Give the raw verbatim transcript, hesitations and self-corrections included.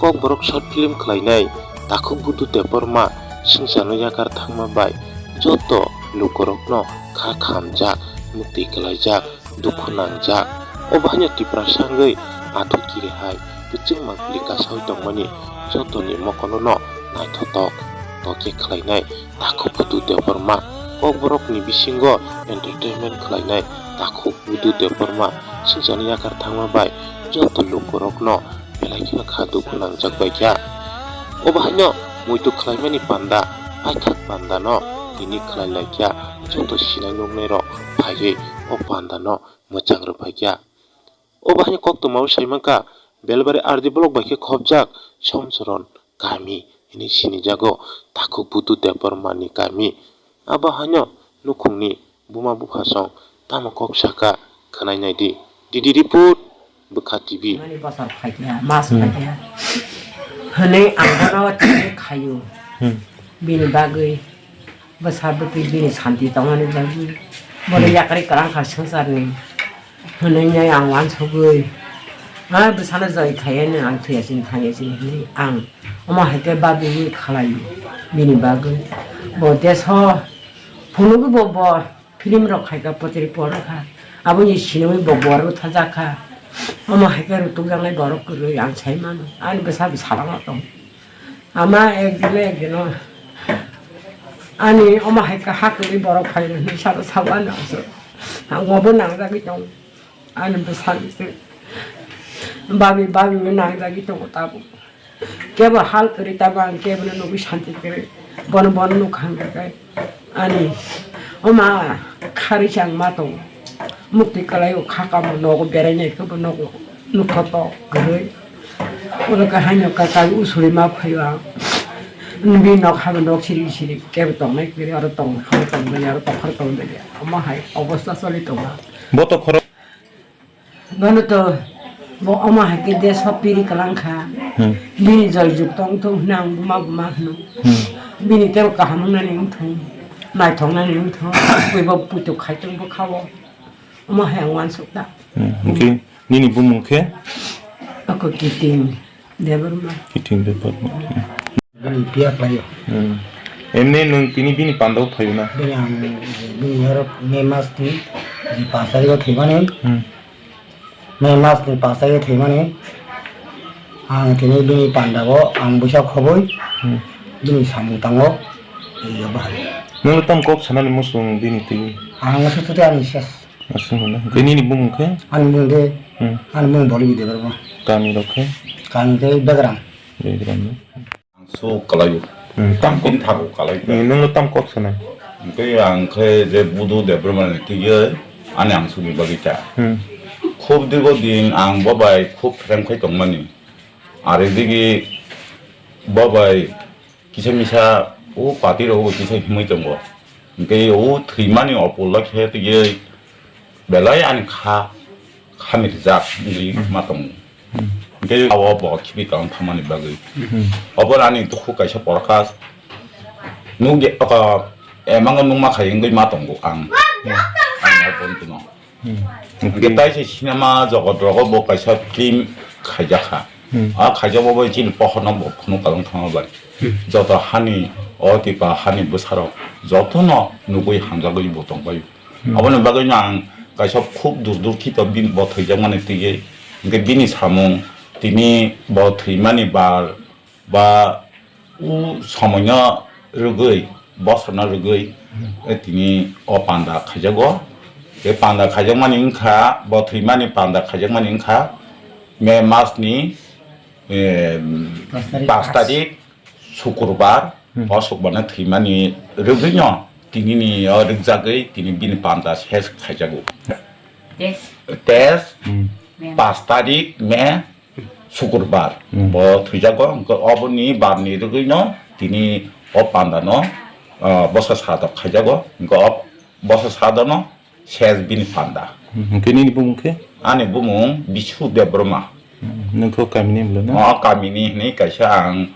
Kokborok short film khlainai Takhuk Budu Debbarma swngcharno yakar thangma bai joto lukurokno kha khamjak, muktwi kwlaijak, dukhu nangjak. Obo haino Tiprasa wngwi athuk kiri hai kwchwng mangpili kasaui tongmani jotoni mokolno naithotok tokhe khlainai Takhuk Budu Debbarma. Kokborokni bisingo entertainment khlainai Takhuk Budu Debbarma swngcharni yakar thangma bai joto lukurokno belai kheno kha dukhu nangjak bai kha. Obo haino muitu khlaimani panda, paithak pandano tini khlai lai kha. Joto sinai nuknairok phaiwi o pandano mwchang rwphai kha. Obo haino koktwmao sai mankha, Belbari R D block bai khe khopjak Somsoron kami hinwi sinijago Takhuk Budu Debbarmani kami. Abo haino nukhungni buma buphasong tamo kok saka khwnai nai di. Didi report, Bwkha T V. Mani bwsar phaikha, mas Hmm. phaikha. Hwnwi ang bono tini khaio. Hmm. Bini bagwi bwsa bwtwi bini santi tongmani bagwi. Bono Hmm. yakri kwrang kha swngcharni. Hwnwi ang uansugwi, "Ah, bwsano joi khaiya nw ang thwiya sini thangya sini," hwnwi ang omo hai khe babiwi khalai bini bagwi. Bo deso phunugwi bo, bo film rok khai kha, potri por kha. Aboni sinimwi bo borok thajak kha. Omo hai khe rutuk jaknai borok kwrwi ang sai mano. Ani bwsa bwsala ma tong. Ama ekdino ekdino ani omo hai kha hakwrwi borok phai rw hinwi salo sabo ani aswk. Ang obo nangjagwi tong. Ani bwsani se babi babi bo nangjagwi tongo tabuk. Kebo hal kwrwi tabuk ang kebono nugwi santi kwrwi. Bono bono nukha hwnkha khe ani oma kharwi se ang ma tongo. Muktwi kwlai o kha kamo nogo berai nai khe bo nogo nukha tok kwrwi. Oro khe haino kakai usuri ma phaio ang. Bini nok habo nok siri siri kebo tongnai kwrwi oro tong khoro tong bali oro tong khoro tong bali. Omo hai obosta choli tongo. Bo to khoro. Bono to bo omo hai khe desh o piri kwlang kha. Hmm. Bini joi juk tong thung hwnwi ang buma buma hwno. Hmm. Bini tebo kaham wngnani wng thung. Naithoknani wng thung. Bui bo puitu khai tong bwkha o. Omo hai ang uansuk ta. Hmm. Hwnkhe nini bumung khe? Ako Kiting Debbarma. Kiting Debbarma. Hmm. Bini biya khlaio. Hmm. Emni nwng tini bini pandao phaio na? Bini ang, bini oro May mas ni je pash tarikh o thwimani. Hmm. May mas ni pash tarikh o thwimani. Ang tini bini pandao ang buisa khoboi. Hmm. Bini samung tango. Iyo bahai. Nwng tam kok sanani muchung bini twi? Ang sututi ani ses. Aswk hwnna. Hwnkhe nini bumung khe? Ani bumung de, Hmm. ani bumung Bolibi Debbarma. Kami rok khe? Kami khe Begram. Begram no? Ang so kalaio. Hmm, tam Tam kok. Pin thago kalai. Hmm, nwng no tam kok sanai? Hwnkhe ang khe je Budu Debbarma ni twiwi ani ang sugwi bagwi ta. Hmm. Khub dirgo din ang bo bai khub phrem khai tongmani. Are digi bo bai kisa misa o party rok bo kisa himwi tongo. Hwnkhe o thwimani opor lo khe twiwi belai ani kha, kha mirijak wngwi Hmm. ma tongo. Hmm. Hwnkhe abo bo khibi tong thamani bagwi. Hmm. Obo ani dukhu kaisa porokha nukya, aka, emango nukma khai wngwi ma tongo ang. Hmm. Ang obo wngkhe no. Hmm. Hwnkhe taisa cinema jogot rogo bo kaisa film khaijakha. Hmm. A khaijakbo bai chini pohorno bo phunuk kalang thangma bai. Hmm. Joto hani o tipa hani bwsarok jotono nugwi hamjagwi bo tongbaio. Hmm. Aboni bagwino ang kaisa khub dur dur khito bini bo thwijakmani twiwi. Hwnkhe bini samung tini bo thwimani bar ba o somoino rwgwi, bosorno rwgwi, Hmm. e, tini o panda khaijago. E panda khaijakmani wngkha, bo thwimani panda khaijakmani wngkha May masni, e, Pas tarik. Pas tarik, Sukurbar, Hmm. o Sukurbarno thwimani rwgwino tinini o rwgjagwi tini bini panda ses khaijago. Test. Test, Hmm. May. Pas tarik May, Sukurbar Hmm. bo thwijago, hwnkhe oboni barni rwgwino tini o pandano, ah, bosa sado khaijago, hwnkhe o bosa sadono ses bini panda. Hmm, hwnkhe nini bumung khe? Ani bumung Bisu Debbarma. Hmm, nwng khe o kamini bwla na? O kamini hwnwi kaisa ang